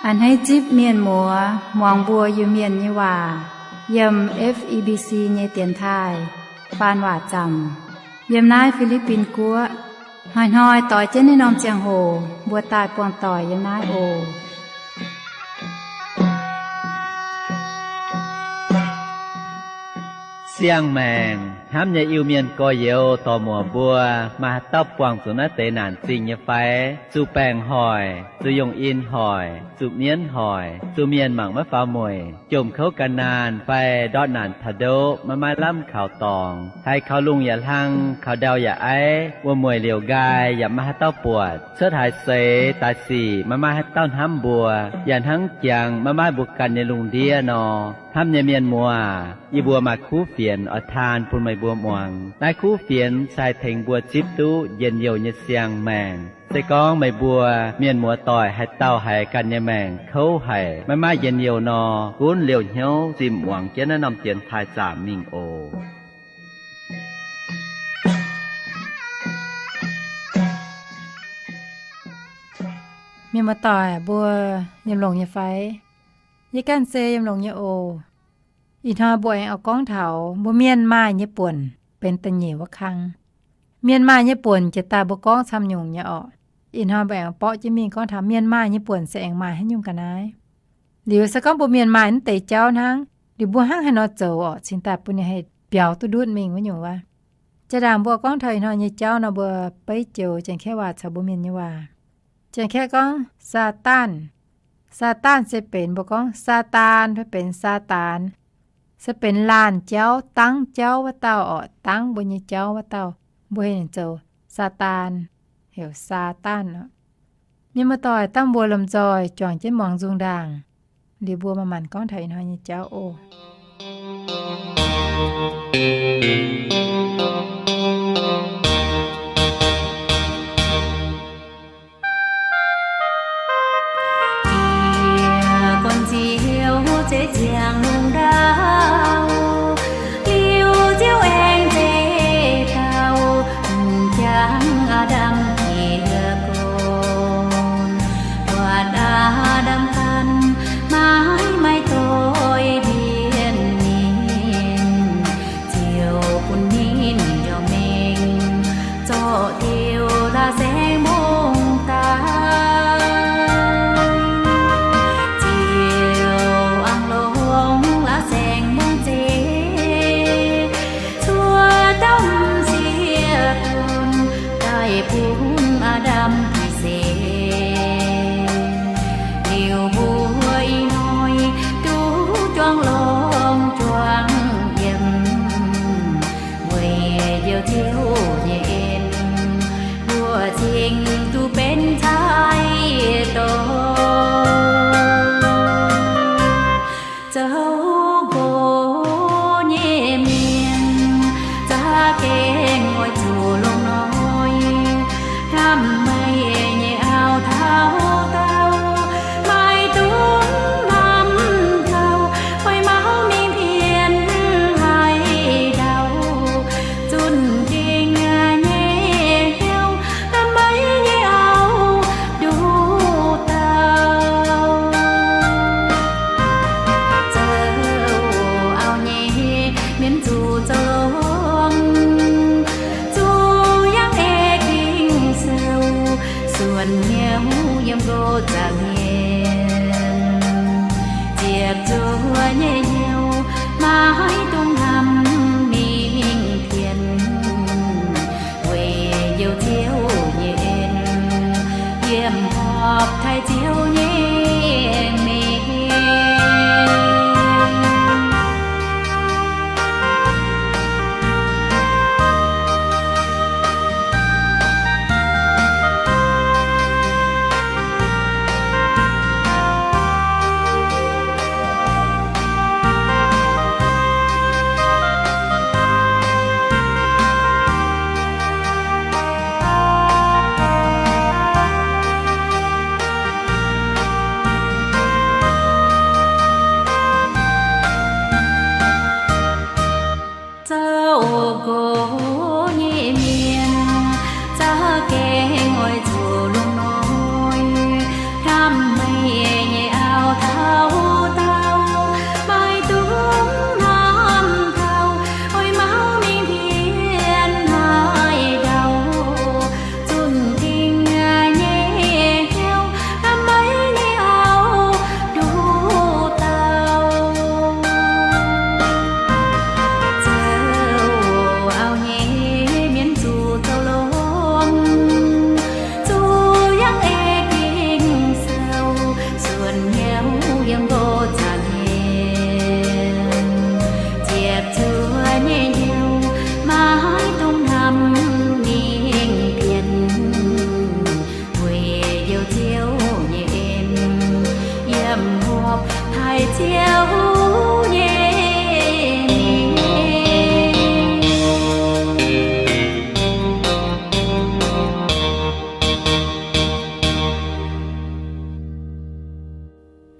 A'hneiv zipv mienh muoz muangx mbuo Iu-Mienh nyei waac yiem F E B C nyei dienx taaih faan waac zaamc yiem naaiv Fi^li^bin Guoqv. Hnoi-hnoi doix jienv naaiv norm ziangh hoc mbuo daaih buangh doic yiem naaiv oc. Siang-maengc hnamv nyei Iu-Mienh gorx-youz dorc-muoc mbuo, maaih haaix dauh buangh zuqc naaiv deix naanc zingh nyei fai? Zuqc baengc hoic, zuqc yungh in hoic, zuqc mienv hoic, zuqc mienh mangc maiv faaux mueic, jomc kouv gan naanh fai ndortv naanc taux ndoqv maiv maaih lamh kaux dorngx, haiz kaux lungh yaac hlang, kaux ndau yaac aiv, wuom-mueic liouc nqaai yaac maiv maaih haaix dauh buatc, cuotv haaix seix daaih sic maiv maaih haaix dauh hnamv mbuo, yaac hnangv jangx maiv maaih mbuo ganh nyei lungh ndiev nor. Hnamv nyei mienh muoz, yie mbuo maaih kuv fienx oix taan bun meih mbuo muangx. Naaiv kuv fienx se haih tengx mbuo zipv duqv njien-youh nyei siang-maengc. Se gorngv meih mbuo mienh muoz-doic haaix dauh haiz ganh nyei maengc kouv haic, maiv maaih njien-youh nor, gunv liouh hnyouv zimh muangx jienv naaiv norm dienx taaih zaamc mingh oc. Mienh muoz-doic mbuo yiem longx nyei fai? Yie ganh se yiem longx nyei oc. Ih hnoi mbuo aengx oix gorngv taux mbuo mienh maaih nyei buonc benx da'nyeic wuov kang. Mienh maaih nyei buonc jiex daaih mbuo gorngv camv nyungc nyei orqc. Ih hnoi mbuo aengx borqv jienv mingh gorngv taux mienh maaih nyei buonc se aengx maaih haaix nyungc ga'naaiv. Liuz se gorngv mbuo mienh maaih naaiv deix jauv hnangv, liuz mbuo hnangv haaix nor zoux orqc cingx daaih bun ninh haih biaux duqv ndutv mingh wuov nyungc wuov. Jaa-ndaangc mbuo gorngv taux ih hnoi nyei jauv nor, mbuo beiv joux Janx-Kaeqv waac caux mbuo mienh nyei waac. Janx-Kaeqv gorngv Saadaan. Saadaan se benx mbuo gorngv Saadaan fai benx Saadaan, se benx laanh jauv, dangv jauv wuov dauh orqc, dangv mbuo nyei jauv wuov dauh, mbuo heuc ninh zoux Saadaan, heuc Saadaan orqc. Mienh muoz-doic, dangh mbuo lomh nzoih juangc jienv muangx nzung ndaangc, liuz mbuo manc-manc gorngv taux ih hnoi nyei jauv oc. Yie gorn-ziouv zeiv ziangx lungh ndau, liuz Ziouv aengx zeiv dauh m'jangc Aa^ndam jiex gorn. Buatc Aa^ndam ganh maiv maaih doix ndiev ninh, Ziouv bun ninh njormh mingh zorqv diuh la'saengx mbungv daaih. Ziouv aengx longc la'saengx mbungv zeiv cuotv dauh m'sieqv bun daaih bun Aa^ndam gitv seix. Liuz mbuo ih hnoi duqv juangc longx juangc yiem, weic Njoux Ziouv nyei en, mbuo cingx duqv benx caiv dorngx. Zoux nqox nyei mienh za'gengh oix zuqc longx noic, hnamv meih nyei auv taux daauh, maiv dungx hnamv gauh, fai mauv mingh pienx haaix dauh, zunc gengh nyei hnyouv hnamv meih nyei auv nduqc dauh. Zoux auv nyei mienh zuqc zoux longx, zuqc yangh ei Ging-Sou, suonc hnyouv yiem nqox zaangc mienh, ziepc zuoqv nyei hnyouv maiv dungx hnamv mingh pienx, weic Njoux Ziouv nyei en, yiem horpc taaih Ziouv nyei mengh.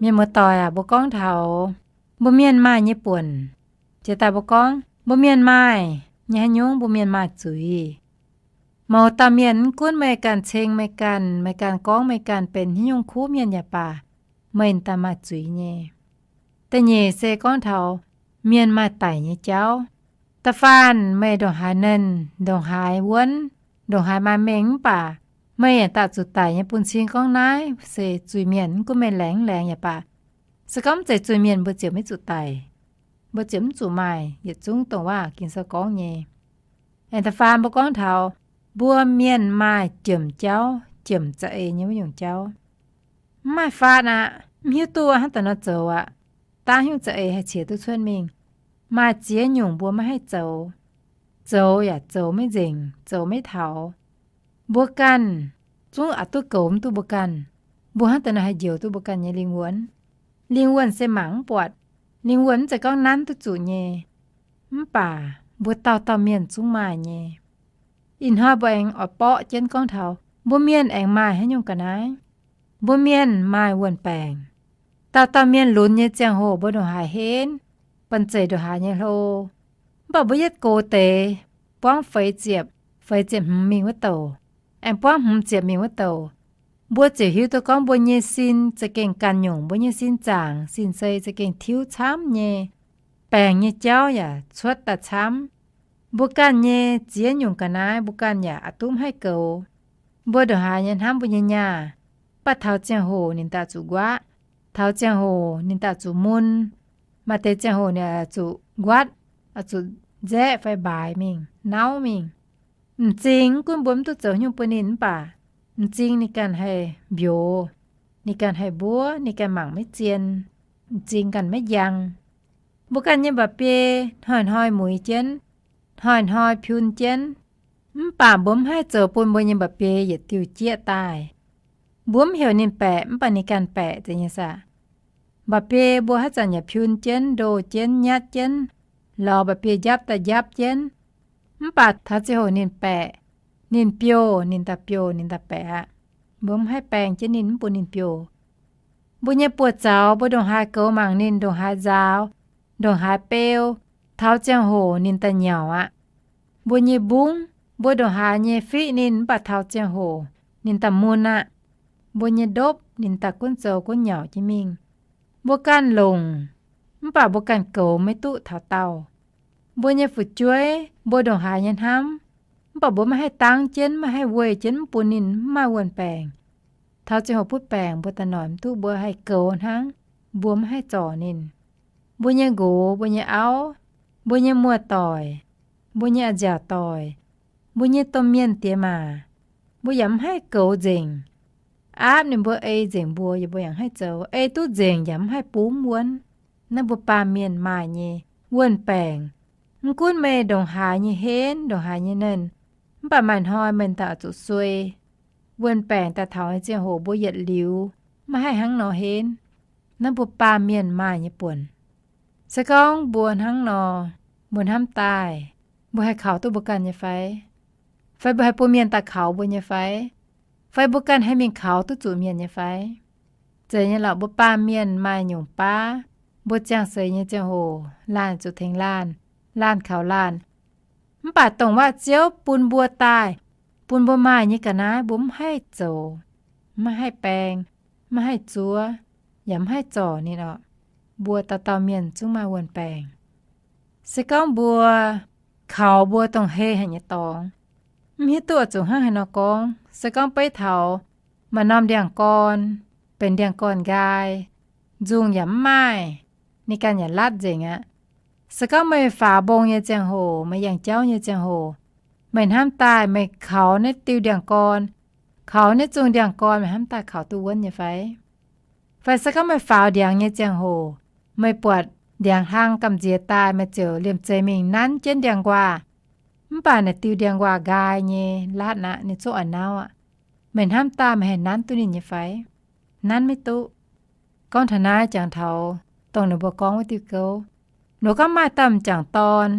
Mienh muoz-doic aac, mbuo gorngv taux mbuo mienh maaih nyei buonc. Jiex daaih mbuo gorngv mbuo mienh maaih nyei haaix nyungc, mbuo mienh maaih zuiz. Mouz dauh mienh, mv gunv meih ganh ceng meih ganh, meih ganh gorngv meih ganh benx haaix nyungc kuv mienh yaac baac, meih daaih maaih zuiz nyei. Da'nyeic se gorngv taux mienh maaih daic nyei jauv. Da'faanh meih ndongc haaix nernh, ndongc haaix wuonv, ndongc haaix maaih mengh mv baac meih yaac daaih zuqc daic nyei bun cing gorngv naaiv se zuiz-mienh, mv gunv meih laengz mv laengz yaac baac. Se gorngv mv zeiz zuiz-mienh mbuo ziouc maiv zuqc daic, mbuo ziouc mv zuqc maaih yietc zungv dongh waac Ging-Sou gorngv nyei. Aengx da'faam mbuo gorngv taux mbuo mienh maaih jiemc jauv, jiemc za'eix nyei wuov nyungc jauv. Mv maaih faatv aqv, mv hiuv duqv hnangv daaih nor zoux aqv. Daav nyungc za'eix haih qiex duqv cuotv mingh. Maaih ziex nyungc mbuo maiv haih zoux. Zoux yaac zoux maiv nzengc, zoux maiv taux. Mbuo ganh zungv aqc duqv goux mv duqv mbuo ganh. Mbuo hnangv daaih nor haih njoux duqv mbuo ganh nyei lingh wuonh? Lingh wuonh se mangc mv buatc. Lingh wuonh mv zeiz gorngv nanv duqv zuqc nyei. Mv baac mbuo dauh dauh mienh zungv maaih nyei. Ih hnoi mbuo aengx oix borqv jienv gorngv taux mbuo mienh aengx maaih haaix nyungc ga'naaiv. Mbuo mienh maaih wuon-baengc. Dauh dauh mienh lunx nyei ziangh hoc mbuo ndongc haaix henv, banh zeic ndongc haaix nyei hlo. Mv baac mbuo yietv gox deix, buangv feix ziepc, feix ziepc hmz mingh wuov douc, aengx buangv hmz ziepc mingh wuov douc, mbuo ziouc hiuv duqv gorngv mbuo nyei sin za'gengh ganh nyungc, mbuo nyei sin zaangc, sin-sei za'gengh tiuv camv nyei. Baengc nyei jauv yaac cuotv daaih camv. Mbuo ganh nyei ziex nyungc ga'naaiv mbuo ganh yaac aqc duqv mv haih goux. Mbuo ndongc haaix nyei hnamv mbuo nyei nyaah, mv baac taux ziangh hoc ninh daaih zuqc nquaqv, taux ziangh hoc ninh daaih zuqc mun, maaih deix ziangh hoc ninh zuqc nquatv, zuqc nzaeqv fai mbaaix mingh, nauv mingh. M'zing mv gunv mbuo mv duqv zoux nyungc bun ninh mv baac m'zing ninh ganh haih mbiox, ninh ganh haih mbuov, ninh ganh mangc maiv zien, m'zing ganh maiv njang. Mbuo ganh nyei mba'biei hnoi-hnoi muix jienv, hnoi-hnoi piun jienv, mv baac mbuo mv haih zoux bun mbuo nyei mba'biei yietc diuh jieqv daaih. Mbuo mv heuc ninh baeqc mv baac ninh ganh baeqc zeiz nyei saah. Mba'biei mbuo haaix zanc yaac piun jienv, ndoh jienv, nyatv jienv, lorz mba'biei njapv daaih njapv jienv. Mv baac taux ziangh hoc ninh baeqc, ninh biouh, ninh daaih biouh, ninh daaih baeqc aqv. Mbuo mv haih baeng jienv ninh, mv bun ninh biouh. Mbuo nyei buoz-zaux mbuo ndongc haaix goux mangc ninh, ndongc haaix nzaaux, ndongc haaix beu, taux ziangh hoc ninh daaih nyauc aqv. Mbuo nyei mbungv, mbuo ndongc haaix nyei fiqv ninh, mv baac taux ziangh hoc ninh daaih mun aqv. Mbuo nyei ndopv ninh daaih gunv zoux gunv nyauc jienv mingh. Mbuo ganh longc, mv baac mbuo ganh goux maiv duqv taux daauh. Mbuo nyei fu'jueiv, mbuo ndongc haaix nyei hnamv, mv baac mbuo maiv haih dangv jienv, maiv haih weih jienv, mv bun ninh mv maaih wuon-baengc. Taux ziangh hoc butv baengc mbuo daaih noic mv duqv, mbuo haih goux hnangv, mbuo maiv haih zorc ninh. Mbuo nyei nqox, mbuo nyei auv, mbuo nyei muoz-doic, mbuo nyei a'nziaauc doic, mbuo nyei domh mienh diex maac, mbuo yaac mv haih goux nzengc. Aapv ninh mbuo ei nzengc mbuo yaac mbuo yaac mv haih zoux, ei duqv nzengc yaac mv haih bungx wuonv. Naaiv mbuo baamh mienh maaih nyei wuon-baengc. Mv gunv meih ndongc haaix nyei henv, ndongc haaix nyei nernh, mv baac maaih hnoi meih daaih zuqc suei. Wuon-baengc daaih taux nyei ziangh hoc mbuo yietc liuz maiv haih hnangv nor henv. Naaiv mbuo baamh mienh maaih nyei buonc. Se gorngv mbuo hnangv nor, mbuo hnamv daaih, mbuo haih kaux duqv mbuo ganh nyei fai? Fai mbuo haih bun mienh daaih kaux mbuo nyei fai? Fai mbuo ganh haih mingh kaux duqv zuqc mienh nyei fai? Zeiz nyei lorqc, mbuo baamh mienh maaih nyungc baav, mbuo ziangh seix nyei ziangh hoc laanh zuqc tengx laanh, laanh kaux laanh. Mv baac dongh waac Ziouv bun mbuo daaih, bun mbuo maaih nyei ga'naaiv mbuo mv haih zoux, maiv haih baeng, maiv haih zuov, yaac mv haih zorc ninh orqc. Mbuo dauh dauh mienh zungv maaih wuon-baengc. Se gorngv mbuo kaux mbuo dongh hei haic nyei dorngx, mv hiuv duqv oix zuqc hnangv haaix nor gorngv. Se gorngv beiv taux maaih norm ndiangx-gorn, benx ndiangx-gorn nqaai, nzungh yaac mv maaih, ninh ganh yaac latv nzengc aqv. Se gorngv meih faaux mbong nyei ziangh hoc, meih yangh jauv nyei ziangh hoc, meih hnamv daaih meih kaux naaiv diuh ndiangx-gorn, kaux naaiv zungh ndiangx-gorn, meih hnamv daaih kaux duqv wuonv nyei fai? Fai se gorngv meih faaux ndiangx nyei ziangh hoc, meih buatc ndiangx hlang gamh nziex daaih, meih ziouc liemh zeih mingh nanv jienv ndiangx-nquaah. Mv baac naaic diuh ndiangx-nquaah nqaai nyei latv aqv, ninh zungv oix nauv aqv. Meih hnamv daaih meih haih nanv duqv ninh nyei fai? Nanv maiv duqv. Gorngv taux naaiv jangx taux dongh ninh mbuo gorngv wuov diuh gouv. Ninh mbuo gorngv maaih dauh m'jangc dorn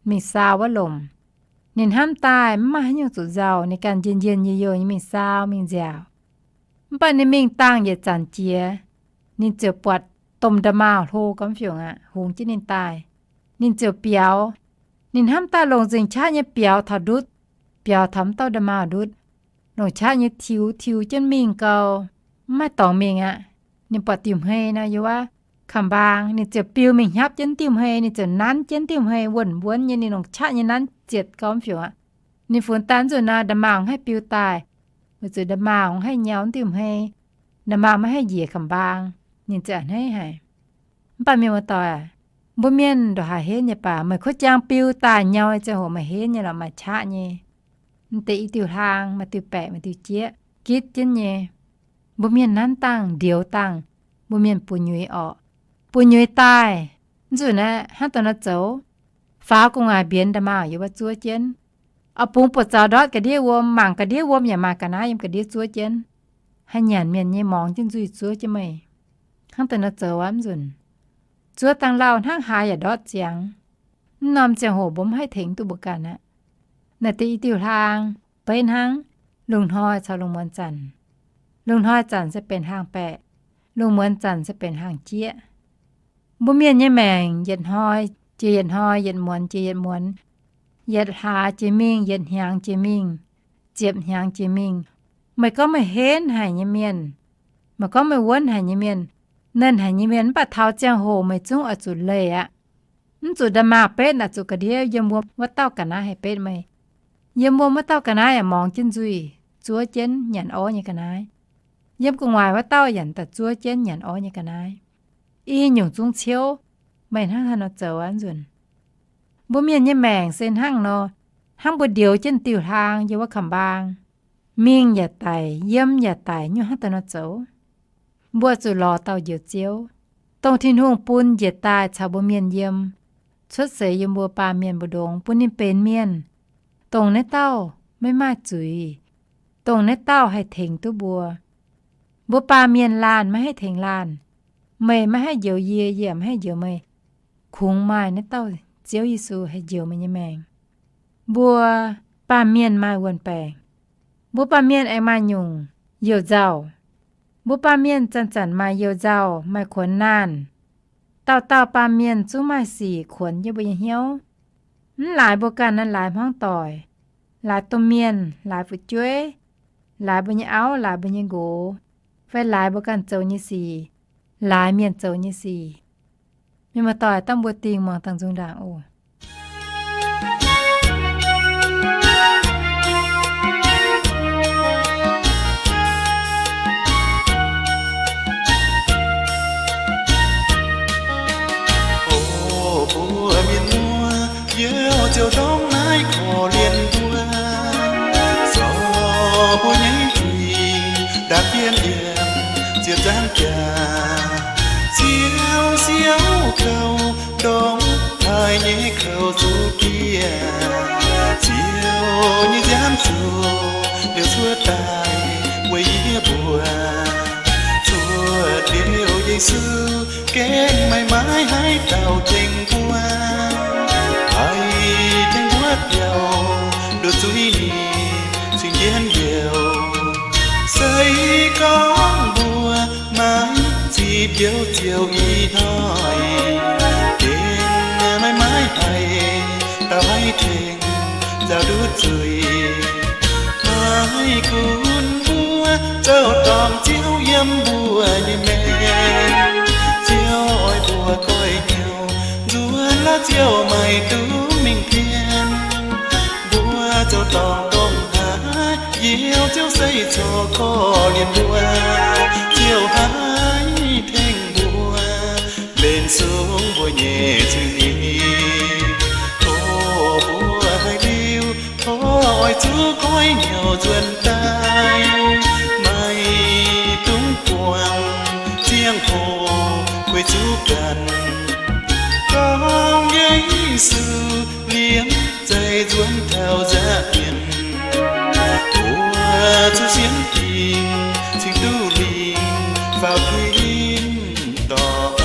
mingh saau wuov lomc. Ninh hnamv daaih mv maaih haaix nyungc zuqc nzauh, ninh ganh njien-njien youh-youh nyei mingh saau mingh nziaauc. Mv baac ninh mingh dangh yietc zanc jiex, ninh ziouc buatc domh nda'maauh hlo gormx fiungc aqv, hungx jienv ninh daaih. Ninh ziouc biaux. Ninh hnamv daaih longc nzengc qaqv nyei biaux taux ndutv, biaux taux mv dauh nda'maauh ndutv, longc qaqv nyei tiux tiux jienv mingh gau, mv maaih dorngx mingh aqv. Ninh buatc diuh hmei nor yiem wuov kamx-mbaang, ninh ziouc biu mingh hnyapv jienv diuh hmei, ninh ziouc nanv jienv diuh hmei wuonv-wuonv nyei, ninh longc qaqv nyei nanv zietc gau fiungc aqv. Ninh funx daaih nzunc nor nda'maauh haih biu daaih, weic zuqc nda'maauh haih nyau diuh hmei, nda'maauh maiv haih njiec kamx-mbaang. Ninh ziouc a'hneiv haic. Mv baac mienh muoz-doic, mbuo mienh ndongc haaix henv nyei baac, meih kuv jaang biu daaih nyau nyei ziangh hoc maaih henv nyei lorqc, maaih qaqv nyei. M'deix i diuh hlaang, maaih diuh baeqc, maaih diuh jieqv, gitv jienv nyei. Mbuo mienh nanv dangh, ndioux dangh, mbuo mienh buoz-nyuix orqc. Buoz-nyuix daaih, nzunc naaiv hnangv dongh naaiv zoux, faaux gu'nguaaic mbienx nda'maauh yiem wuov zuov jienv. Oix bungx buoz-zaux ndortv ga'ndiev wuom, mangc ga'ndiev wuom yaac maaih ga'naaiv yiem ga'ndiev zuov jienv. Haaix nyanc mienh nyei morngx jienv nzuih zuov jienv meih. Hnangv dongh naaiv zoux aqv nzunc. Zuov dangh lauh hnangv haaix yaac ndortv ziangx. Mv norm ziangh hoc mbuo mv haih tengx duqv mbuo ganh aqv. Naaiv deix i diuh hlaang, beiv hnangv lungh hnoi caux lungh muonz zanc. Lungh hnoi zanc se benx hlaang-baeqc, lungh muonz zanc se benx hlaang-jieqv. Mbuo mienh nyei maengc yietc hnoi jiex yietc hnoi, yietc muonz jiex yietc muonz, yietc hlaax jiex mingh, yietc hnyangx jiex mingh, ziepc hnyangx jiex mingh. Meih gorngv meih henv haic nyei mienh, meih gorngv meih wuonv haic nyei mienh, nernh haic nyei mienh, mv baac taux ziangh hoc meih zungv oix zuqc leih aqv. Mv zuqc nda'maauh betv, oix zuqc ga'ndiev yiem wuom wuov dauh ga'naaiv haih betv meih. Yiem wuom wuov dauh ga'naaiv yaac morngx jienv nzuih zuov jienv nyanc orv nyei ga'naaiv. Yiem gu'nguaaic wuov dauh yaac daaih zuov jienv nyanc orv nyei ga'naaiv. I nyungc zungv ciouv, meih hnangv haaix nor zoux aqv nzunc. Mbuo mienh nyei maengc se hnangv nor, hnangv mbuo ndioux jienv diuh hlaang yiem wuov kamx-mbaang, mingh yaac daic, yiem yaac daic, nyungc hnangv daaih nor zoux. Mbuo zuqc lorz dauh Njoux Ziouv, dongh Tin-Hungh bun njiec daaih caux mbuo mienh yiem, cuotv seix yiem mbuo baamh mienh mbu'ndongx, bun ninh benx mienh, dongh naaiv dauh maiv maaih zuiz, dongh naaiv dauh haih tengx duqv mbuo. Mbuo baamh mienh laanh maiv haih tengx laanh. Meih maiv haih njoux yie, yie maiv haih njoux meih. Kungx maaih naaiv dauh Ziouv Yesu haih njoux meih nyei maengc. Mbuo baamh mienh maaih wuon-baengc. Mbuo baamh mienh aengx maaih nyungc youh nzauh. Mbuo baamh mienh zanc-zanc maaih youh nzauh, maaih kuonx naanh. Dauh dauh baamh mienh zungv maaih sic kuonx jienv mbuo nyei hnyouv. Mv laaix mbuo ganh naaiv, laaix hmuangv doic, laaix domh mienh, laaix fu'jueiv, laaix mbuo nyei auv, laaix mbuo nyei nqox, fai laaix mbuo ganh zoux nyei sic, laaix mienh zoux nyei sic. Mienh muoz-doic, dangh mbuo dingh muangx dangh nzung ndaangc oc. O mbuo mienh muoz, Ziouv ziouc ndorm naaiv korv-lienh mbuo. Sorc mbuo nyei zuiz, ndaapv-bienv liemh ziepc nzaangv jaax. Ziouv siouv kouv ndorm haaix nyei kouv zuqc dieh. Ziouv nyei nziaamv zuqc liouc cuotv daaih weic yie mbuo. Cuotv liuz Yesu gengh maiv maaih haaix dauh tengx mbuo. Haih tengx mbuo biaux nduov zuiz ninh cingx jienv youh. Se gorngv mbuo maiv zipv youh ziouc ih hnoi, gengh maiv maaih haaix dauh haih tengx nzaaux nduov zuiz. Maiv gunv mbuo zoux dorngc Ziouv yiem mbuo nyei maengc, Ziouv oix mbuo goiv hnyouv nzuonx laaix Ziouv maiv duqv mingh pien. Mbuo zoux dorngc domh haaix, Ziouv, Ziouv se corc korv-lienh mbuo. Ziouv haih tengx mbuo mbenc sung mbuo nyei zuiz. Tov mbuo haiz liuz, tov oix zuqc goiv hnyouv nzuonx daaih, maiv dungx buangh ziangh hoc guei zuqc ganh. Gorngv Yesu liemh zeih nzuonx taux nza'hmien, mbuo zuqc sienx dingc cingx duqv lingc faaux tin-dorngh.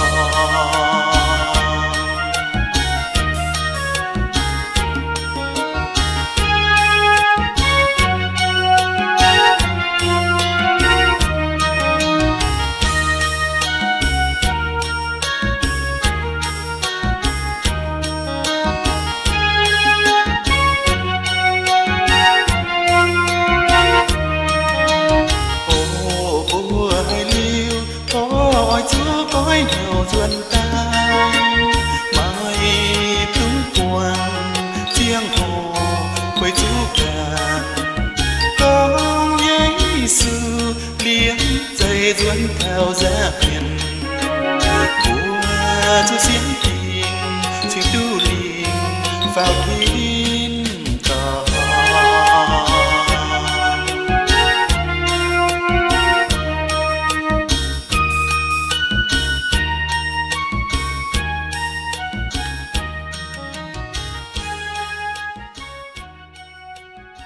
faaux tin daaih.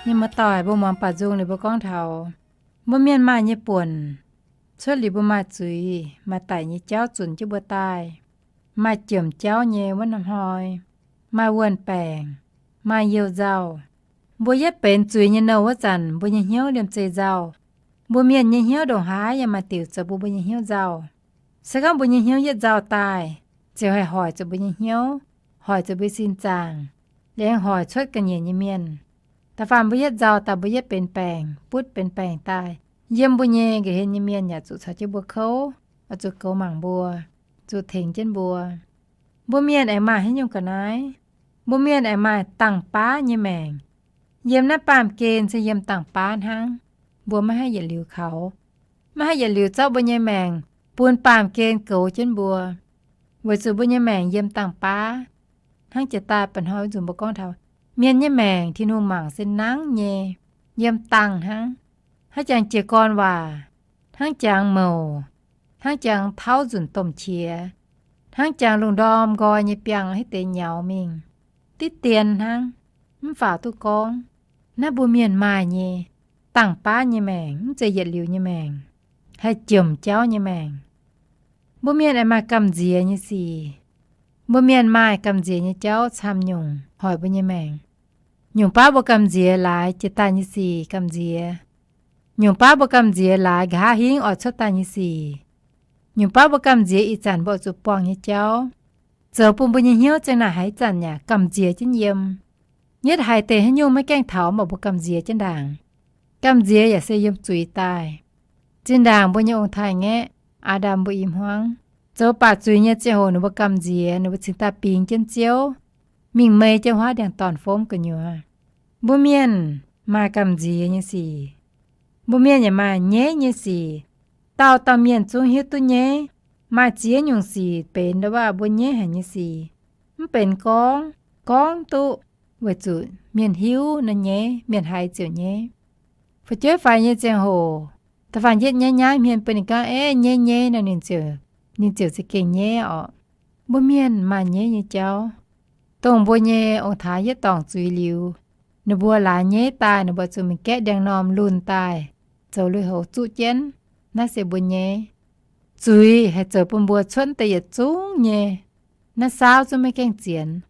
Nyei muoz-doic, mbuo muangx baac nzung liuz mbuo gorngv taux mbuo mienh maaih nyei buonc, cuotv liuz mbuo maaih zuiz, maaih daic nyei jauv zunc jienv mbuo daaih, maaih jomc jauv nyei wuov norm hnoi, maaih wuon-baengc, maaih youh nzauh. Mbuo yietv benx zuiz nyei nouh wuov zanc, mbuo nyei hnyouv liemh zeih nzauh. Mbuo mienh nyei hnyouv ndongc haaix yaac maaih diuc zoux bun mbuo nyei hnyouv nzauh. Se gorngv mbuo nyei hnyouv yietv nzauh daaih, ziouc haih hoic zuqc mbuo nyei hnyouv, hoic zuqc mbuo sin zaangc, liemh hoic cuotv ga'nyiec nyei mienh. Da'faanh mbuo yietv nzauh daaih, mbuo yietv benx baengc, butv benx baengc daaih, yiem mbuo nyei nqa'hlen nyei mienh yaac zuqc caux jienv mbuo kouv, oix zuqc goux mangc mbuo, zuqc tengx jienv mbuo. Mbuo mienh aengx maaih haaix nyungc ga'naaiv? Mbuo mienh aengx maaih dangh baav nyei maengc. Yiem naaiv baamh gen se yiem dangh baav hnangv. Mbuo maiv haih yietc liuz kaux, maiv haih yietc liuz zorqv mbuo nyei maengc bun baamh gen goux jienv mbuo, weic zuqc mbuo nyei maengc yiem dangh baav. Hnangv jiex daaih mba'hnoi nzunc mbuo gorngv taux mienh nyei maengc Tin-Hungh mangc se nangv nyei, yiem dangh hnangv, hnangv jangx jiez gorn waac, hnangv jangx mouc, hnangv jangx tauv nzunc domh qiex, hnangv jangx lungh ndorm nqoi nyei biangh haaix deix nyaux mingh, diqv dien hnangv, mv faaux duqv gorngv. Naaiv mbuo mienh maaih nyei dangh baav nyei maengc, mv zeiz yietc liuz nyei maengc, haih jomc jauv nyei maengc. Mbuo mienh aengx maaih gamh nziex nyei sic. Mbuo mienh maaih gamh nziex nyei jauv camv nyungc hoic mbuo nyei maengc. Nyungc baav mbuo gamh nziex laaix jiex daaih nyei sic gamh nziex. Nyungc baav mbuo gamh nziex laaix nqa'haav hingv oix cuotv daaih nyei sic. Nyungc baav mbuo gamh nziex ih zanc mbuo oix zuqc buangh nyei jauv, zoux bun mbuo nyei hnyouv zengc naaic haaix zanc yaac gamh nziex jienv yiem. Yietv haiz deix haaix nyungc maiv gaengh taux mv baac mbuo gamh nziex jienv ndaangc. Gamh nziex yaac se yiem zuiz daaih. Zinh ndaangc mbuo nyei ong-taaix-ngaeqv, Aa^ndam mbuo i hmuangv, zoux baac zuiz nyei ziangh hoc ninh mbuo gamh nziex, ninh mbuo cingx daaih bingx jienv Ziouv, mingh mei jienv huaav ndiangx-dorn fomv gu'nyuoz. Mbuo mienh maaih gamh nziex nyei sic. Mbuo mienh yaac maaih nyeiv nyei sic. Dauh dauh mienh zungv hiuv duqv nyeiv. Maaih ziex nyungc sic benx ndau wuov mbuo nyeiv haic nyei sic. Mv benx gorngv, gorngv duqv, weic zuqc mienh hiuv nor nyeiv, mienh haiz ziouc nyeiv. Fu'jueiv faix nyei ziangh hoc, da'faanh yietv nyaiv nyaiv hmien bun ninh gorngv, Ei, nyeiv nyeiv nor, ninh ziouc, ninh ziouc za'gengh nyeiv orqc. Mbuo mienh maaih nyeiv nyei jauv. Dongh mbuo nyei ong-taaix yietv dorngc zuiz liuz, ninh mbuo laaix nyeiv daaih, ninh mbuo zuqc mingh gaeqv ndiangx-normh lunh daaih, zoux lui-houx zuqv jienv. Naaiv se mbuo nyeiv. Zuiz haih zoux bun mbuo cuotv deix yietc zungv nyei. Naaiv saauv zungv maiv gaengh zienx,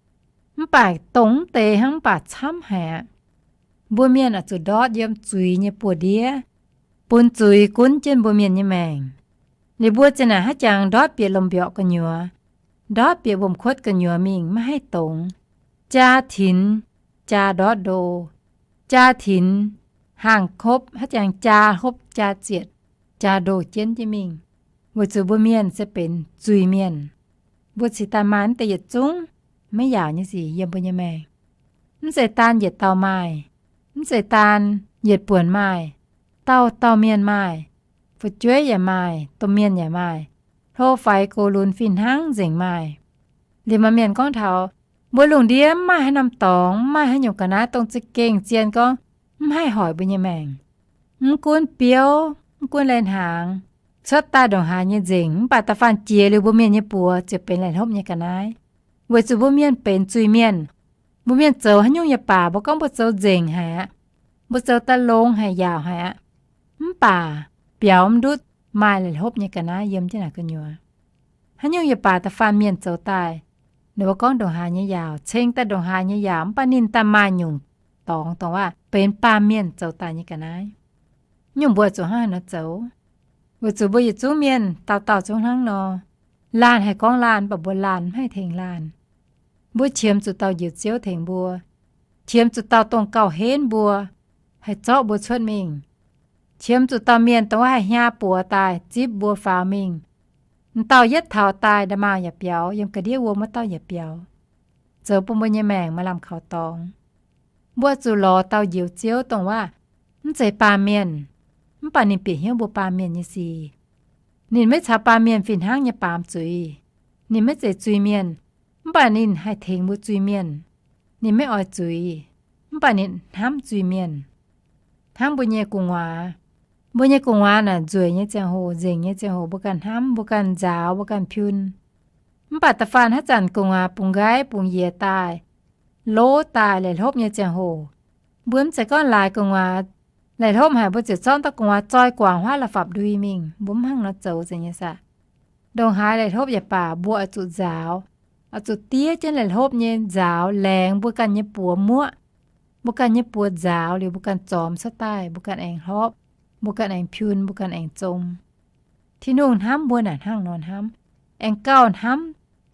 mv baac dongh mv deix hnangv mv baac camv haic aqv. Mbuo mienh oix zuqc ndortv yiem zuiz nyei buoz-ndiev, bun zuiz gunv jienv mbuo mienh nyei maengc. Liuz mbuo zinh naaic hnangv jangx ndortv bieqc lomh mbiorqc gu'nyuoz, ndortv bieqc wuom-kuotv gu'nyuoz mingh maiv haih dongz. Jaa tinx, jaa ndortv ndo, jaa tinx, haangh hopv hnangv jangx jaa hopv jaa zietc, jaa ndo jienv jienv mingh, weic zuqc mbuo mienh se benx zuiz-mienh. Mbuo cingx daaih maaih naaiv deix yietc zungv maiv yaauc nyei sic yiem mbuo nyei maengc. Mv zeiz daan yietc dauh maaih, mv zeiz daan yietc buonc maaih, dauh dauh mienh maaih, fu'jueiv yaac maaih, domh mienh yaac maaih, hlo faix gox lunx fih hnangv nzengc maaih. Liuz maaih mienh gorngv taux, mbuo lungh ndiev mv maaih haaix norm dorngx, mv maaih haaix nyungc ga'naaiv dongh za'gengh zien gorngv mv haih hoic mbuo nyei maengc. Mv gunv biouv, mv gunv lai-hnaangx, cuotv daaih ndongc haaix nyei nzengc, mv baac da'faanh jiex liuz mbuo mienh nyei buoz ziouc benx laih hlopv nyei ga'naaiv, weic zuqc mbuo mienh benx zuiz-mienh. Mbuo mienh zoux haaix nyungc yaac baac, mbuo gorngv mbuo zoux nzengc haic aqv, mbuo zoux daaih longx haic, yaauc haic aqv, mv baac biaux mv ndutv, maaih laih hlopv nyei ga'naaiv yiem jienv naaic gu'nyuoz. Haaix nyungc yaac baac da'faanh mienh zoux daaih, ninh mbuo gorngv ndongc haaix nyei yaauc, ceng daaih ndongc haaix nyei yaauc, mv baac ninh daaih maaih nyungc dorngx dongh waac benx baamh mienh zoux daaih nyei ga'naaiv. Nyungc mbuo zuqc hnangv haaix nor zoux? Weic zuqc mbuo yietc zungv mienh dauh dauh zungv hnangv nor. Laanh haih gorngv laanh, mv baac mbuo laanh mv haih tengx laanh. Mbuo qiemx zuqc dauh Njoux Ziouv tengx mbuo, qiemx zuqc dauh dongh gauh henv mbuo, haih zorqv mbuo cuotv mingh, qiemx zuqc dauh mienh dongh wuov haih hiaa buoz daaih zipv mbuo faaux mingh. M'dauh yietv taux daaih, nda'maauh yaac biaux, yiem ga'ndiev wuom wuov dauh yaac biaux, zoux bun mbuo nyei maengc maaih lamh kaux dorngx. Mbuo zuqc lorz dauh Njoux Ziouv dongh wuov, mv zeiz baamh mienh, mv baac ninh bieqc hnyouv mbuo baamh mienh nyei sic. Ninh maiv caux baamh mienh fih hnangv nyei baamz zuiz. Ninh maiv zeiz zuiz-mienh, mv baac ninh haih tengx mbuo zuiz-mienh. Ninh maiv oix zuiz, mv baac ninh hnamv zuiz-mienh. Hnangv mbuo nyei gu'nguaaz. Mbuo nyei gu'nguaaz naaic nzueic nyei ziangh hoc, nzengc nyei ziangh hoc, mbuo ganh hnamv, mbuo ganh nzaaux, mbuo ganh piun. Mv baac da'faanh haaix zanc gu'nguaaz bungx nqaiv bungx yiez daaih, lov daaih, laih hlopv nyei ziangh hoc, mbuo mv zeiz gorngv laaix gu'nguaaz laih hlopv haic, mbuo ziouc zorqv dauh gu'nguaaz zoi guangc huaav la'fapv-ndui mingh. Mbuo mv hnangv nor zoux zeiz nyei saah. Ndongc haaix laih hlopv yaac baac, mbuo oix zuqc nzaaux, oix zuqc diev jienv laih hlopv nyei nzaaux laengz mbuo ganh nyei buoz muoqv. Mbuo ganh nyei buoz nzaaux liuz, mbuo ganh zormx cuotv daaih, mbuo ganh aengx hlopv, mbuo ganh aengx piun, mbuo ganh aengx zong. Tin-Hungh hnamv mbuo naaic hnangv nor hnamv, aengx gauh hnamv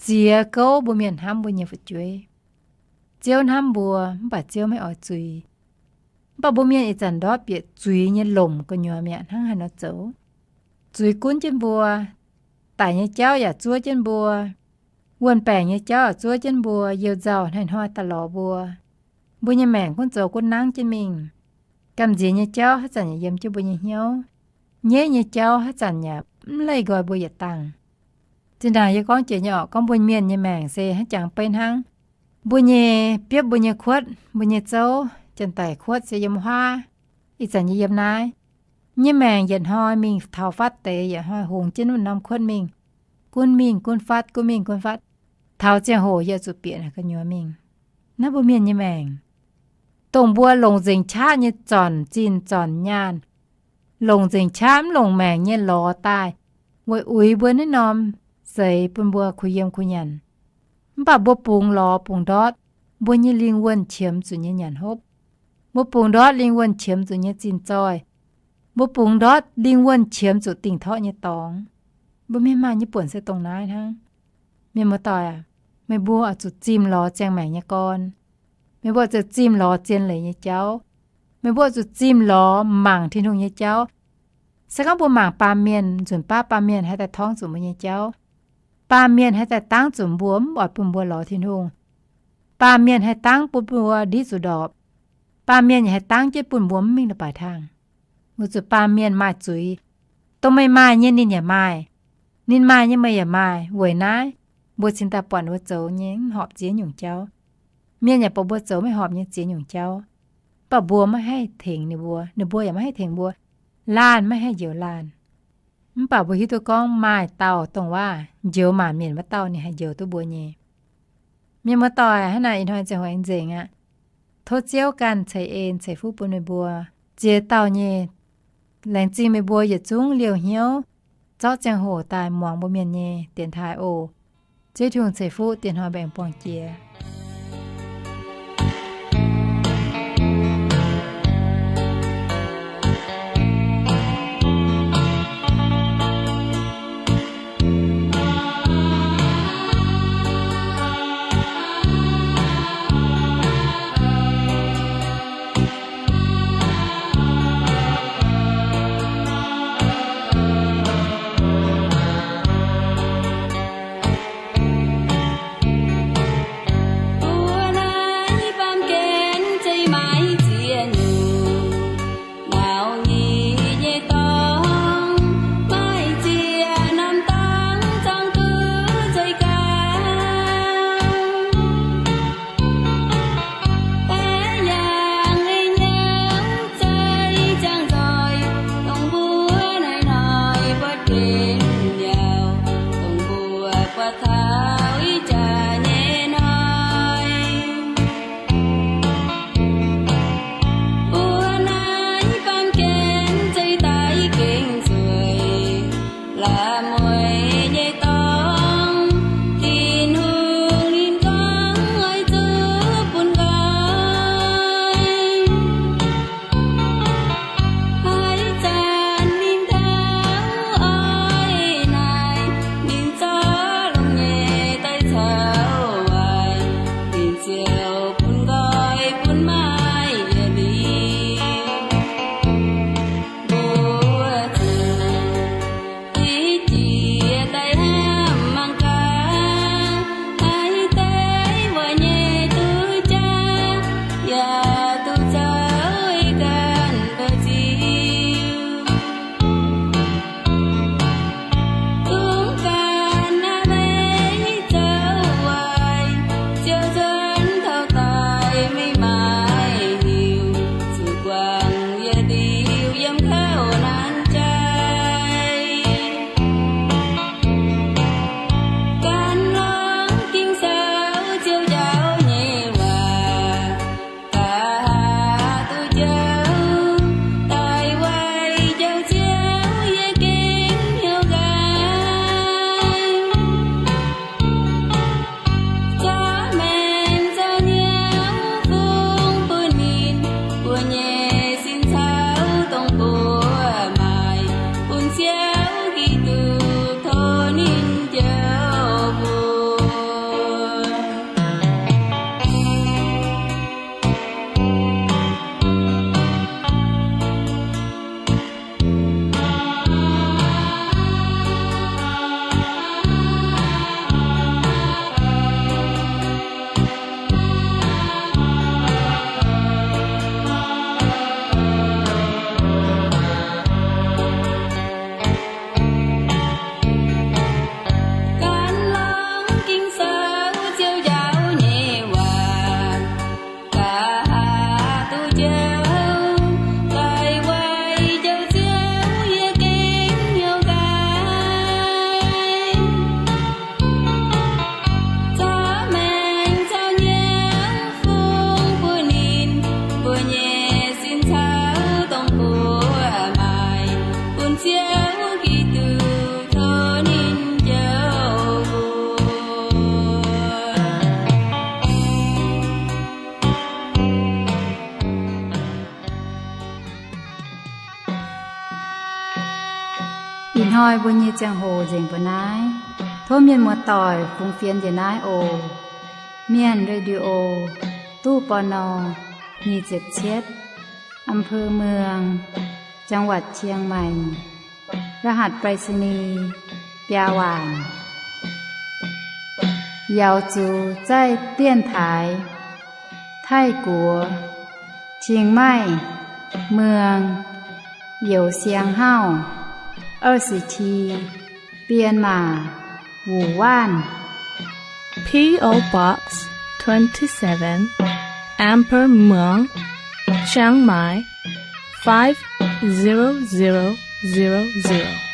ziex gouv mbuo mienh hnamv mbuo nyei fu'jueiv. Ziouv hnamv mbuo, mv baac Ziouv maiv oix zuiz. Mv baac mbuo mienh ih zanc ndortv bieqc zuiz nyei lomc gu'nyuoz mi'aqv. Hnangv haaix nor zoux? Zuiz gunv jienv mbuo. Daic nyei jauv yaac zuov jienv mbuo. Wuon-baengc nyei jauv yaac zuov jienv mbuo. Youh nzauh hnoi-hnoi daaih lorz mbuo. Mbuo nyei maengc gunv zoux gunv nangv jienv mingh. Gamh nziex nyei jauv haaix zanc yaac yiem jienv mbuo nyei hnyouv. Nyeiv nyei jauv haaix zanc yaac mv leih nqoi mbuo yietc dangh. Zinh ndaangc yie gorngv jiex nyei orqc, gorngv mbuo mienh nyei maengc se hnangv jangx beiv hnangv. Mbuo nyei biopv, mbuo nyei kuotv, mbuo nyei zouv, janx-daic kuotv se yiem huaav, ih zanc yie yiem naaiv. Nyei maengc yietc hnoi mingh taux fatv deix, yietc hnoi hungx jienv wuov norm kuotv mingh, gunv mingh gunv fatv, gunv mingh gunv fatv. Taux ziangh hoc yie zuqc bieqc naaic gu'nyuoz mingh. Naaiv mbuo mienh nyei maengc, dongh mbuo longc nzengc qaqv nyei zornc zinh zornc nyaanh, longc nzengc qaqv mv longc maengc nyei lorz daaih weic uix mbuo naaiv norm seix bun mbuo kuh yiem kuh nyanc. Mv baac mbuo bungx lorz bungx ndortv, mbuo nyei lingh wuonh qiemx zuqc nyei nyanc hopv. Mbuo bungx ndortv lingh wuonh qiemx zuqc nyei zinh zoih. Mbuo bungx ndortv lingh wuonh qiemx zuqc dingc torqv nyei dorngx. Mbuo mienh maaih nyei buonc se dongh naaiv hnangv. Mienh muoz-doic aac, meih mbuo oix zuqc zimh lorz ziangh maengc nyei gorn. Meih mbuo oix zuqc zimh lorz zien leiz nyei jauv. Meih mbuo oix zuqc zimh lorz mangc Tin-Hungh nyei jauv. Se gorngv mbuo mangc baamh mienh, nzunc baav baamh mienh haih daaih torngv zuqc mbuo nyei jauv. Baamh mienh haih daaih dangv zuqc mbuo mv oix bun mbuo lorz Tin-Hungh. Baamh mienh haih dangv bun mbuo ndiqv zuqc ndorpc. Baamh mienh yaac haih dangv jienv bun mbuo mv mingh leiz-baaix hnaangx. Weic zuqc baamh mienh maaih zuiz. Dongh meih maaih nyei ninh yaac maaih. Ninh maaih nyei meih yaac maaih. Weic naaiv, mbuo cingx daaih buatc ninh mbuo zoux nyei mv horpc ziex nyungc jauv. Mienh yaac buatc mbuo zoux maiv horpc nyei ziex nyungc jauv. Mv baac mbuo maiv haih tengx ninh mbuo, ninh mbuo yaac maiv haih tengx mbuo. Laanh maiv haih njoux laanh. Mv baac mbuo hiuv duqv gorngv maaih dauh dongh waac njoux maanc mienh wuov dauh ninh haih njoux duqv mbuo nyei. Mienh muoz-doic, hnangv naaic ih hnoi ziangh hoc aengx nzengc aqv. Tov Ziouv ganh ceix en ceix fuqv bun meih mbuo ziex dauh nyei. Laengz zingh meih mbuo yietc zungv liouh hnyouv zorqv ziangh hoc daaih muangx mbuo mienh nyei dienx taaih oc. Ziouv Tin-Hungh ceix fuqv, dieh hnoi mbuo aengx buangh jiex. Hnoi mbuo nyei ziangh hoc nzengc mbuo naaiv. Tov mienh muoz-doic fungx fienx njiec naaiv oc. Mienh Radio, ตู้ ปณ. nyic ziepc cietv, อำเภอเมือง จังหวัดเชียงใหม่ รหัสไปรษณีย์ biaa waanc. Yaux zuqc zaih dienx taaix Taiv-Guoqv, Chiang Mai, เมือง Youh Siang Hauv, 二十七, Bienh Maac, Wuonh Waanv. P O Box twenty-seven, อำเภอเมือง เชียงใหม่ five zero zero zero zero.